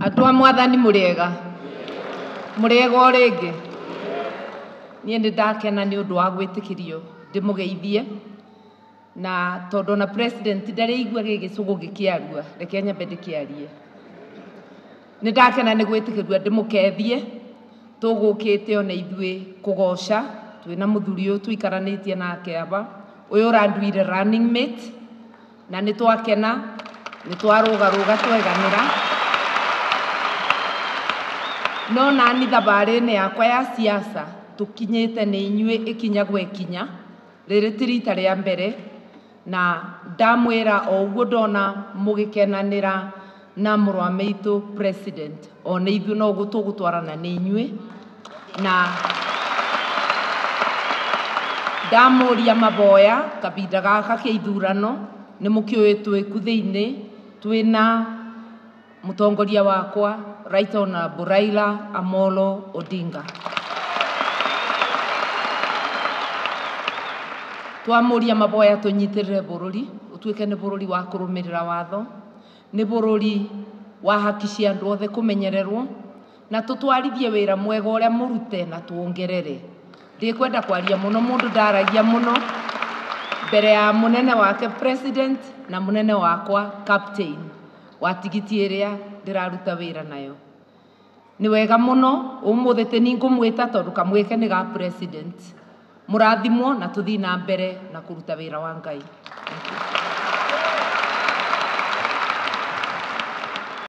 Andũ a mwathani mũrĩega, mũrĩega o rĩngĩ. Niĩ nĩ ndakena nĩ ũndũ wa gwĩtĩkĩrio ndĩmũgeithie, na tondũ ona president ndarĩ aigua gĩgĩcũgũ gĩkĩarua, reke nyambe ndĩkĩarie. Nĩ ndakena nĩ gwĩtĩkĩrio ndĩmũkethie, tũgũkĩte ona ithuĩ kũgoca, twĩna mũthuri ũyũ tũikaranĩtie nake aba, ũyũ ũranduire running mate, na nĩ twakena, nĩ twarũgarũga tweganĩra. No nani thabarĩ-inĩ yakwa ya siasa tũkinyĩte nĩ inyuĩ ikinya gwa ikinya, rĩrĩ ti rita rĩa mbere, na ndamwĩra o ũguo ndona mũgĩkenanĩra na mũrũ wa maitũ president, o nĩ ithuĩ no ũguo tũgũtwarana nĩ inyuĩ, na ndamũria maboya kabinda gaka kĩa ithurano, nĩ mũkĩũĩ twĩ ku thĩinĩ, twĩna mũtongoria wakwa Right Honorable Raila Amolo Odinga. Twamũria maboya tũnyitĩrĩre bũrũri, ũtuĩke nĩ bũrũri wa kũrũmĩrĩra watho, nĩ bũrũri wa haki cia andũ othe kũmenyererwo, na tũtwarithie wĩra mwega ũrĩa mũrute na tuongerere. Ndikwenda kwaria mũno, mũndũ ndaragia mũno mbere ya mũnene wake president na mũnene wakwa captain wa tigiti ĩrĩa ndĩraruta wĩra nayo. Nĩ wega mũno ũmũthĩ tĩ ningũmwĩta tondũ kamweke nĩ ga president. Mũrathimwo na tũthiĩ na mbere na kũruta wĩra wa Ngai. Thank you.